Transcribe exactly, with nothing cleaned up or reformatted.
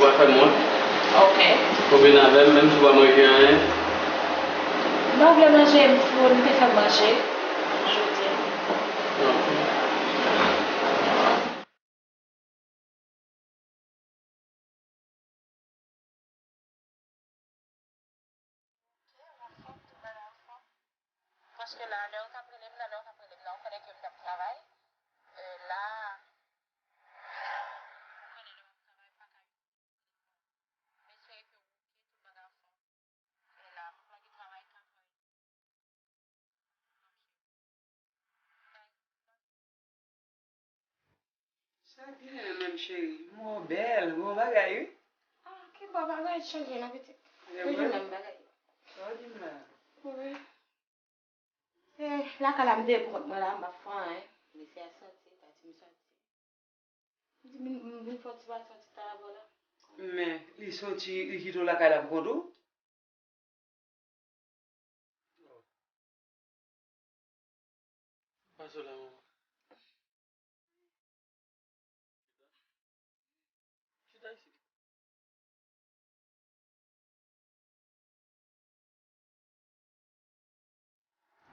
Ou pa fè m wont. Ok. Ou vin avè m, menm si w pa manje anyen. Mwen vle manje, m fou, m te fè manje jodi a. Ok. Paske la, lè yo t ap rele m nan, lè yo t ap rele m nan, ou konnen ke m t ap travay. E la, ou konnen lè w ap travay, pa ka yo. M espere ke w oke, tout bagay anfòm. E la, m plage travay katòz. Sa k genyen menm cheri? Mwen bèl, bon bagay wi. Ah, ki bon bagay chanje nan pitit. Toujou menm bagay. Sa w di m la? Wi. E lakay la m te pran kont mwen la, m pa fè anyen. Mesye a soti, pati m soti. M di m vin fè yon ti pase yon ti tan avè w la. Men, li soti, li kite w lakay la pou kont ou? Pase w la, manman.